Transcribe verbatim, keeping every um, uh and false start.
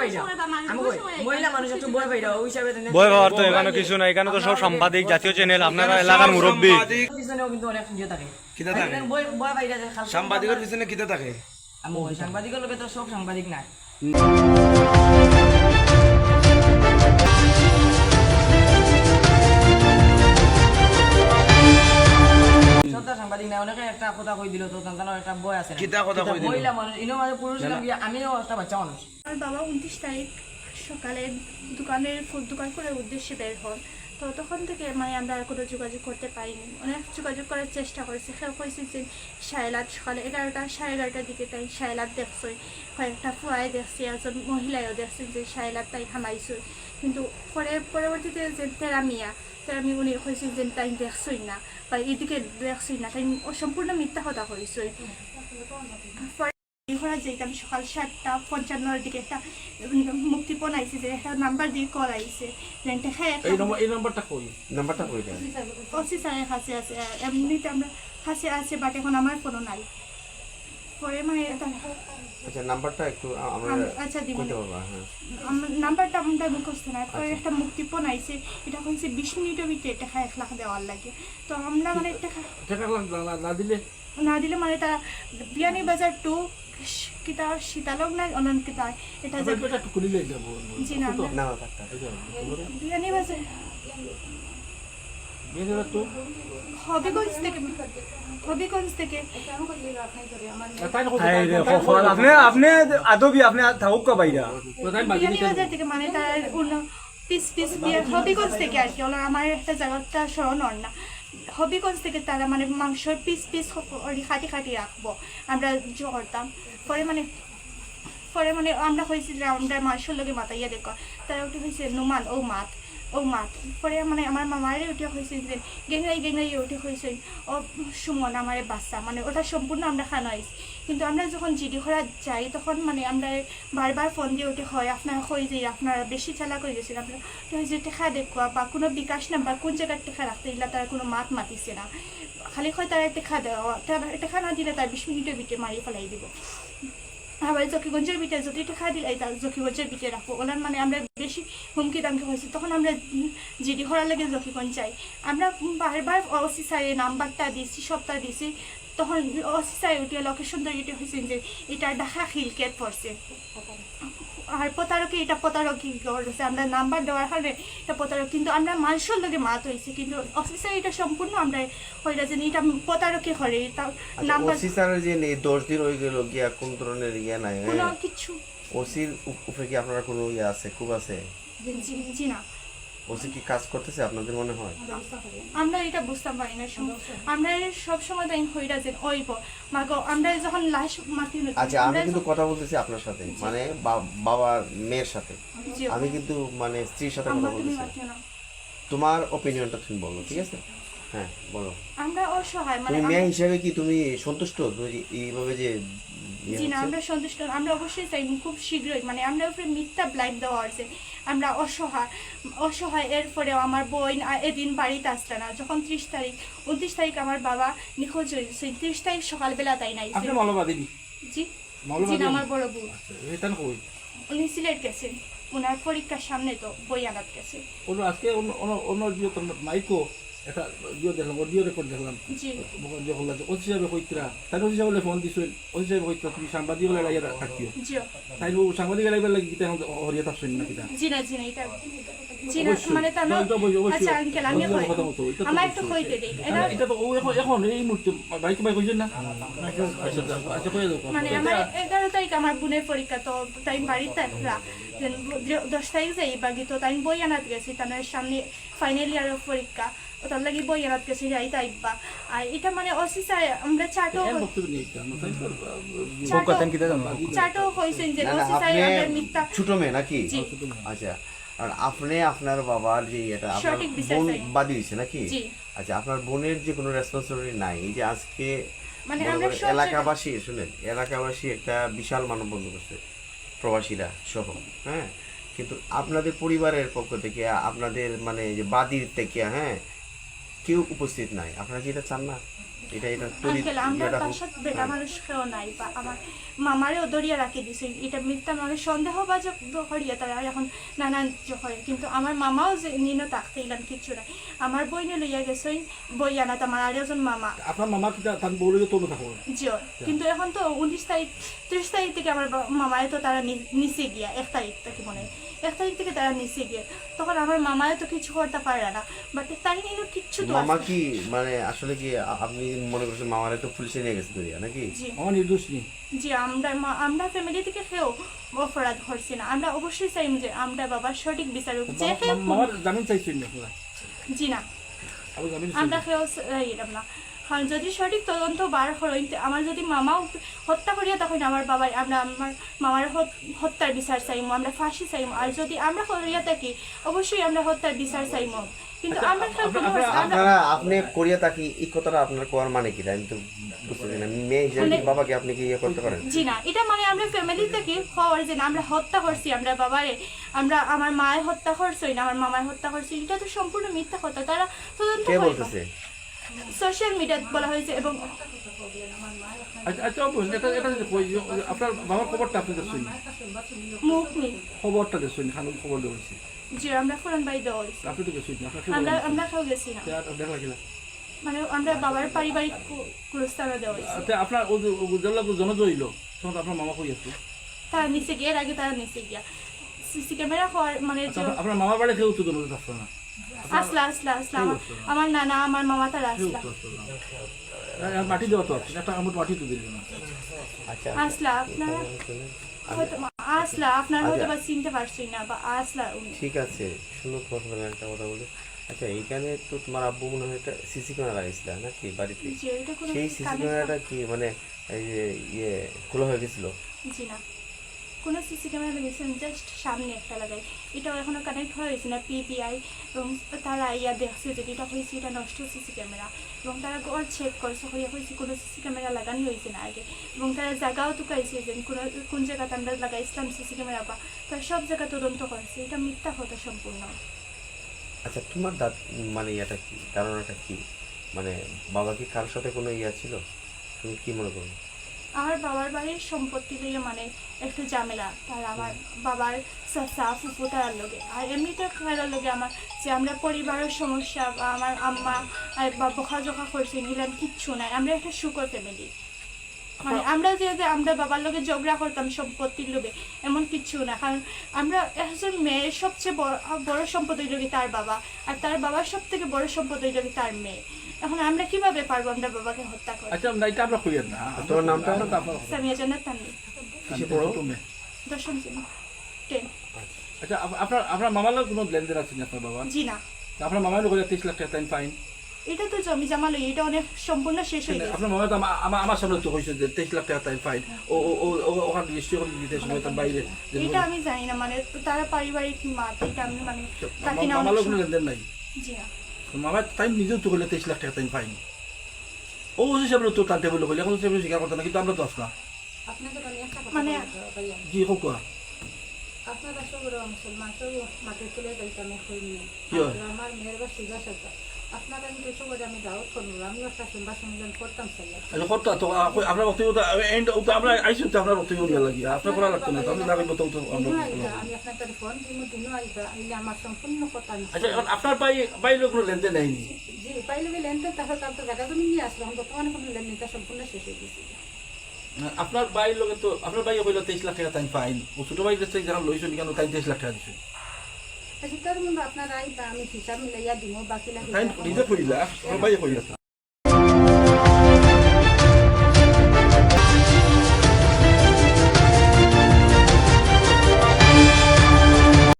আমি কই, মহিলা মানুষ একটু ভয় পাইরা, ওই হিসাবে ভয় পাওয়ার তো এখানে কিছু নাই, এখানে তো সব সাংবাদিক, জাতীয় চ্যানেল, আপনারা এলাকার মুরব্বী। পিছনেও কিন্তু অনেক ইয়ে থাকে। কিতা থাকে? এখানে ভয়, ভয় পাইরা যে খাল সাংবাদিকের পিছনে কিতা থাকে? আমি কই, সাংবাদিকের লগে তো সব সাংবাদিক না। সব তো সাংবাদিক না, অনেকে একটা কথা কই দিল তো, তান তান একটা ভয় আছে না? কিতা কথা কই দিল? মহিলা মানুষ, ইনো মাঝে পুরুষ না, না। গিয়া আমিও একটা বাচ্চা মানুষ। আমার বাবা ঊনত্রিশ তারিখ সকালে দোকানের ফু-, দোকান করার উদ্দেশ্যে বের হন। তো তখন থেকে মানে আমরা আর কোনো যোগাযোগ করতে পারিনি। অনেক যোগাযোগ করার চেষ্টা করেছি। কেউ কইছে যে শায়লাত সকালে এগারোটা, সাড়ে এগারোটার দিকে তাই শায়লাত দেখছই। কয়েকটা ফুয়ায় দেখছে, একজন মহিলায়ও দেখছেন যে শায়লাত তাই হামাইছই। কিন্তু পরে, পরবর্তীতে যে তেরা মিয়া, তেরা মিয়া উনি কইছেন যে তাই দেখছই না, বা এদিকে দেখছই না, তাই সম্পূর্ণ মিথ্যা কথা কইছই। পরে করা যাইতাম সকাল সাতটা পঞ্চান্নর দিকে একটা, উম, মুক্তিপণ আইছে, যে একটা নাম্বার দিয়ে কল আইছে, যে টেকা এক এই নম্বর, এই নাম্বারটা কই? নাম্বারটা কই এটা? ওসি স্যারের কাছে আছে, আহ, এমনিতে আমরা কাছে আছে, বাট এখন আমার ফোনও নাই। পরে মানে এটা আচ্ছা, নাম্বারটা একটু আ-, আমরা আম-, আচ্ছা, দিব কইতে না। পারবা, হ্যাঁ। আম-, নাম্বারটা আমরা মুখস্থ নাই। পরে আচ্ছা। একটা মুক্তিপণ আইছে, এটা কইছে বিশ মিনিটের ভিতরে টেকা এক লাখ দেওয়ার লাগে। তো আমরা মানে টেকা টেকা না, না, না দিলে? না দিলে মানে তারা বিয়ানীবাজার টু কিতা সীতালক না অনন্ত কিতা, এটা আপনার যে পেটটা একটু খুলিলে যাবো। জি না, কত? না। না, না, থাক, থাক। এই যে, বিয়ানীবাজার। বিয়ানীবাজার তো? হবিগঞ্জ থেকে, হবিগঞ্জ থেকে। না, তাই না, কত? হায় রে, তাই না, কফল। আপনি, আপনি আদবি, আপনি থাকুক কা বাইরা। তো তাই বাকি দিতে বিয়ানীবাজার থেকে মানে তার উন-, পিস পিস বিয়ার হবিগঞ্জ থেকে আর কি। ওরা আমার একটা জায়গাটা স্মরণ অর না। হবিগঞ্জ থেকে তারা মানে মাংসর পিস পিস হ-, ওই কাটি কাটি রাখবো, আমরা জো করতাম। পরে মানে, পরে মানে আমরা কইছি যে আমরা মাংসর লগে মাতাইয়া দেখো, তারা উঠে কইছে নুমান, ও মাত, ও মাত। পরে মানে আমার মামারে উঠে কইছে যে গেংরাই গেংরাই উঠে কইছে, ও সুমন আমারে বাঁচা, মানে ওটা সম্পূর্ণ আমরা খানো আইছি। কিন্তু আমরা যখন জিডি করা যাই তখন মানে আমরা বারবার ফোন দিয়ে উঠে হয়, আপনারা কই যে আপনারা বেশি চালাক হয়ে গেছেন, আপনারা তো ওই যে টেকা দেখুয়া বা কোনো বিকাশ নাম্বার, কোন জায়গার টেকা রাখতে দিলা, তারা কোনো মাত মাতিছে না। খালি কয় তারা টেকা দেওয়া, তারা টেকা না দিলে তার বিশ মিনিটের ভিতরে মারি ফেলাই দিব। আবার জকিগঞ্জের ভিতরে যদি টেকা দিলে, এই তার জকিগঞ্জের ভিতরে রাখবো। ওনার মানে আমরা বেশি হুমকি দামকি হয়েছে, তখন আমরা জিডি করার লাগে জকিগঞ্জ যাই। আমরা বারবার ওসি স্যারের নাম্বারটা দিছি, সবটা দিছি, তখন ওসি স্যার উঠে লোকেশন ধরে উঠে হয়েছেন যে এটা ঢাকা খিলকেত পড়ছে। আর প্রতারকে এটা প্রতারক কি করেছে, আমরা নাম্বার দেওয়ার কারণে এটা প্রতারক, কিন্তু আমরা মানুষের লগে মাত হয়েছে, কিন্তু অফিসার এটা সম্পূর্ণ আমরা হইলা যে এটা প্রতারকে করে, এটা আচ্ছা, নাম্বার ওসি স্যারের যে নেই, দশ দিন হয়ে গেল, গিয়া কোন ধরনের ইয়ে নাই, কোনো হ্যাঁ? কিছু। ওসির উপ-, উপরে কি আপনারা কোনো ইয়ে আছে, খুব আছে? জি, জি না। ওসি কি কাজ করতেছে আপনাদের মনে হয়? আমরা এটা বুঝতাম পারি না। সম-, আমরা এই সব সময় তাই হইরা যে ওই ব-, মাগো, আমরা যখন লাশ মাটি হলো, আচ্ছা, আমি আমরা কিন্তু যখন কথা বলতেছি আপনার সাথে, জি। মানে বা-, বাবা মেয়ের সাথে। জি। আমি কিন্তু মানে স্ত্রীর সাথে কথা আমার তুমি বলতেছি। মাতিও না। তোমার ওপিনিয়নটা তুমি বলো, ঠিক আছে? হ্যাঁ, বলো। আমরা অসহায়, মানে তুমি মেয়ে আমরা হিসেবে কি তুমি সন্তুষ্ট? তুমি যে এইভাবে যে ইয়ে জি না, হচ্ছে? আমরা সন্তুষ্ট না। আমরা অবশ্যই চাই খুব শীঘ্রই, মানে আমরা উপরে মিথ্যা ব্লাইম দেওয়া হয়েছে। আমরা অসহায়, অসহায়। এরপরেও আমার বোন, আ, এদিন বাড়িতে আসলো না, যখন ত্রিশ তারিখ, ঊনত্রিশ তারিখ আমার বাবা নিখোঁজ হয়েছে, ত্রিশ তারিখ সকালবেলা তাই নাই। আপনি মৌলবাদী নি? জি। মৌলবাদী জি না, নি? আমার বড় বোন। আচ্ছা, এটা কই? উনি সিলেট গেছেন, ওনার পরীক্ষার সামনে তো বই আনাত গেছে। ওনার আজকে অন্য, অন্য, অন্য জিও তো মাইকো একটা জিও দেখলাম, অডিও রেকর্ড দেখলাম। জি। বকন জিও করলা যে ওসি সাহেব কইতরা, তাই ওসি সাহেব ফোন দিছিল, ওসি সাহেব কইতরা তুমি সাংবাদিক হলে লাগিয়ে থাকিও। জি। তাই ও সাংবাদিক এলাইবার লাগি কিতা এখন হরিয়া থাকছেন না কিতা? জি না, জি না, এটা, জি না, অবশ্যই। মানে তা না। এটা অবশ্যই, অবশ্যই। আচ্ছা, আঙ্কেল, আমি অবশ্যই কই। কথা মতো, এটা তো আমার একটু অবশ্যই। কইতে দেই। এটা এটা তো ও এখন, এখন এই মুহূর্তে বাইক বাইক হইছেন না? আচ্ছা, আচ্ছা, আচ্ছা, কইয়া দাও, মানে, কথা। আমার এগারো তারিখ আমার বোনের পরীক্ষা, তো তাই বাড়িতে থাকলা। যে দশ তারিখ যাই বাকি, তো তাই বই আনাত গেছি, তার সামনে ফাইনাল ইয়ারের পরীক্ষা, ওটার লাগি বই আনাত গেছি, যাই তাই বা। আর এটা মানে ওসি স্যার, আমরা চাটো এখন বক্তব্য নিয়ে একটু আমরা তাই তো, আহ, চাটো, বউকা, তাই কিতা জানো? চাটো কইছেন যে না, না, ওসি স্যার আপনি আমরা মিথ্যা। ছোট মেয়ে নাকি? জি। আচ্ছা, আর আপনি আপনার বাবার যে এটা, আপনার সঠিক বিচার বোন চাই। বাদী হয়েছে নাকি? জি। আচ্ছা, আপনার বোনের যে কোনো রেসপন্সিবিলিটি নাই? এই যে আজকে মানে মনে আমরা করেন সব জায়গায় এলাকাবাসী, শুনেন, এলাকাবাসী একটা বিশাল মানববন্ধন করছে, প্রবাসীরা সহ, হ্যাঁ? কিন্তু আপনাদের পরিবারের পক্ষ থেকে, আপনাদের মানে যে বাদীর থেকে, হ্যাঁ, কেউ উপস্থিত নাই। আপনারা কি এটা চান না? এটা এটা তৈরি আঙ্কেল, আমরা ইয়েটা হোক। বাসাত বেটা হ্যাঁ। মানুষ কেউ নাই, বা আমার মামারেও ধরিয়া রাখি দিছে। এটা মিথ্যা, মানে, সন্দেহবাজ করিয়া তারা এখন নানান ইয়ে করে, কিন্তু আমার মামাও যে নিনো থাকতে ইলান কিচ্ছু নাই। আমার বইনে লইয়া গেছইন, বই আনাত আমার আরেকজন মামা। আপনার মামা কিতা তান বউ লইয়া তনো থাকো? জি, কিন্তু এখন তো উনিশ তারিখ, ত্রিশ তারিখ থেকে আমার বা-, মামায় তো তারা নি-, নিচে গিয়া, এক তারিখ থেকে মনে হয়, এক তারিখ থেকে তারা নিচে গিয়া, তখন আমার মামায় তো কিছু করতে পারে না, বাট তাই নিনো কিচ্ছু তো মামা আছে। কি মানে আসলে কি আ-, আপনি মনে করছেন মামারে তো পুলিশে নিয়ে গেছে ধরিয়া নাকি? জি। মামা নির্দোষ নি? জি, আমরা মা-, আমরা ফ্যামিলি থেকে কেউ অপরাধ করছি না। আমরা অবশ্যই চাই যে আমরা বাবার সঠিক বিচার হোক। যে মা-, কেউ মা-, খুন- মামার জামিন চাইছেন না আপনারা? জি না। আবার জামিন আমরা চাইছেন? কেউ স-, এই এরম না। কারণ যদি সঠিক তদন্ত বার করইন, তে আমার যদি মামাও হত্যা করিয়া তখন আমার বাবাই, আমরা আমার মামার হত-, হত্যার বিচার চাইমু, আমরা ফাঁসি চাইমু। আর যদি আমরা করিয়া থাকি, অবশ্যই আমরা হত্যার বিচার চাইমু। কিন্তু আচ্ছা, আমরা কেউ আপনারা, কোনো আপনারা, আমরা আপনারা, আপনি করিয়া থাকি, এই কথাটা আপনার কোয়ার মানে কি? আমি তো বুঝতেছি না। মেয়ে হিসেবে মানে বাবাকে আপনি কি ইয়ে করতে পারেন? জি না, এটা মানে আমরা ফ্যামিলি থেকে খবর যে না, আমরা হত্যা করছি, আমরা বাবারে, আমরা, আমার মায়ে হত্যা করছইন, আমার মামায় হত্যা করছে, এটা তো সম্পূর্ণ মিথ্যা কথা। তারা তদন্ত কে করইন। বলতেছে? সোশ্যাল মিডিয়াত বলা হয়েছে এবং আচ্ছা, আচ্ছা, অবশ্যই, এটা, এটা যদি কই যে আপনার বাবার খবরটা আপনি দেখছেন? মুখ নেই। খবরটা দেখছেন, খান খবর দেওয়া হয়েছে। জি, আমরা ফোরন বাড়ি দেওয়া হয়েছে। আপনি তো গেছেন না, আপনার কি আমরা, বলা হয়েছে? আমরা কেউ গেছি না। তে আর দেখা কিনা? মানে আমরা বাবার পারিবারিক কো-, গোরস্থানে দেওয়া হয়েছে। আচ্ছা, আপনার ও যে, ও যে জনজয় হইল, তখন তো আপনার মামা কই আছে? তারা নিচে গিয়া, এর আগে তারা নিচে গিয়া। সিসি ক্যামেরা হওয়ার মানে আচ্ছা, যে আপনার, আপনার মামার বাড়ি কেউ তো জনজয় থাকতো না? আসলা, আসলা, আসলা। কেউ আমার, আসতো না? আমার নানা, আমার মামা তারা কেউ আসলা। তো আসতো না? না, আর মাটি দেওয়া তো আছে, একটা আমার মাটি তো দিল না। আচ্ছা, আসলা, আপনারা হয়তো আসলা, আপনারা হয়তো আচ্ছা। বা চিনতে পারছি না, বা আসলা উনি। ঠিক আছে, শুনো তোমার সাথে আমি একটা কথা বলি। আচ্ছা, এখানে তো তোমার আব্বু মনে হয় একটা সিসি ক্যামেরা লাগাইছিল নাকি বাড়িতে? জি, ওইটা কোনো সেই সিসি কানেক্ট ক্যামেরাটা কি মানে এই যে ইয়ে খোলা হয়ে গেছিল? জি না, কোনো সিসি ক্যামেরা লাগাইছেন, জাস্ট সামনে একটা লাগাই, এটাও এখনো কানেক্ট হয়ে হয়েছে না। পিবিআই এবং তারা আইয়া দেখছে যে এটা হয়েছে, এটা নষ্ট সিসি ক্যামেরা, এবং তারা ঘর চেক করছে, হইয়া হয়েছে কোনো সিসি ক্যামেরা লাগানি হয়েছে না আগে, এবং তারা জায়গাও তুকাইছে যে কোনো, কোন জায়গাতে আমরা লাগাইছিলাম সিসি ক্যামেরা, বা তারা সব জায়গা তদন্ত করছে। এটা মিথ্যা কথা সম্পূর্ণ। আচ্ছা, তোমার দা-, মানে এটা কি, ধারণাটা কি? মানে বাবা কি কারোর সাথে কোনো ইয়া ছিল? তুমি কি মনে করো? আমার বাবার বাড়ির সম্পত্তি লইয়া মানে একটু ঝামেলা, তার আমার বাবার চাচা ফুফু তারার লগে, আর এমনিতে তারার লগে আমার যে আমরা পরিবারের সমস্যা বা আমার আম্মা আর বা বকাঝকা করছে নিলাম কিচ্ছু নাই, আমরা একটা সুখর ফ্যামিলি। মানে আমরা যে, যে আমরা বাবার লগে ঝগড়া করতাম সম্পত্তির লোভে, এমন কিচ্ছু না, কারণ আমরা একজন মেয়ের সবচেয়ে বড়, বড় সম্পদ হইল কি তার বাবা, আর তার বাবার সব থেকে বড় সম্পদ হইল কি তার মেয়ে। এখন আমরা কিভাবে পারবো আমরা বাবাকে হত্যা করতে? আচ্ছা, না, এটা আমরা কইয়ার না। তোমার নামটা? আমরা তো আপনার সামিয়া জান্নাত তানভীর। কিসে পড়ো? ছোট মেয়ে। দশম শ্রেণী, টেন। আচ্ছা, আপ-, আপনার, আপনার মামার লগে কোনো লেনদেন আছে নি আপনার বাবার? জি না। তা আপনার মামার লগে তেইশ লাখ টাকা তাইন ফাইন? এটা তো জমি জমা লই, এটা অনেক সম্পূর্ণ শেষ হয়ে গেছে। আপনার মামা তো আমা-, আমা-, আমার সামনে তো কইছে যে তেইশ লাখ টাকা তাইন ফাইন। ও, ও, ও, ও, ওখানে রেজিস্ট্রি করে দিতে সময় তার বাইরে যে এটা আমি জানি না, মানে, তো তারা পারিবারিক মাত, এটা আমি, মানে, তো কাকি মা-, না মামার অনেক লগে কোনো সময় লেনদেন নাই? জি না। তো মামা তাই নিজেও তো কইলে তেইশ লাখ টাকা তাইন ফাইন। ও ওসি সাহেবের তো তার টেবিল কইলে, এখন ওসি সাহেব স্বীকার করতে না, কিন্তু আমরা তো আসলাম। আপনাদের আমি একটা কথা মানে বলতে চাই, ভাইয়া। জি, হোক, কোয়া। আপনারা সবরে মুসলমান, সব মাটির তুলে যাইতাম এখন নিয়ে। কি হয়? আর আমার মেয়ের বা সুজা সাজা। আপনারা আমি কিছু করে আমি দাওয়াত করবো, আমি একটা সন্ধ্যা সম্মেলন করতাম চাই আর কি। আচ্ছা, করতা তো, আ, কই, আপনার বক্তব্য তো, আ, এন্ড, ও তো আমরা আইসি তো আপনার বক্তব্য নিয়ে লাগি, আপনার করা লাগতো না, আপনি না বলতো তো আমরা দিনও আইবা, আমি আপনার তাহলে ফোন দিব, দিনও আইবা, আইলে আমার সম্পূর্ণ কথা আমি আচ্ছা, এখন আপনার ভাই, ভাই লোক কোনো লেনদেন নেয়নি? জি, ভাই লোকের লেনদেন তাহলে তার তো জায়গা জমি নিয়ে আসলো, এখন বর্তমানে কোনো লেনদেন, এটা সম্পূর্ণ শেষ হয়ে গেছে। আপনার ভাইর লগে তো, আপনার ভাই কইলো তেইশ লাখ টাকা তাই ফাইন। ও ছোট ভাইর কাছ থেকে যারা লইছো, কেন তাই তেইশ লাখ টাকা দিছে? আচ্ছা, তার মধ্যে আপনারা আইবা, আমি হিসাব মিলাইয়া দিমু, বাকি লাগে তাই নিজে কইলা, আমার ভাই কইলা তো।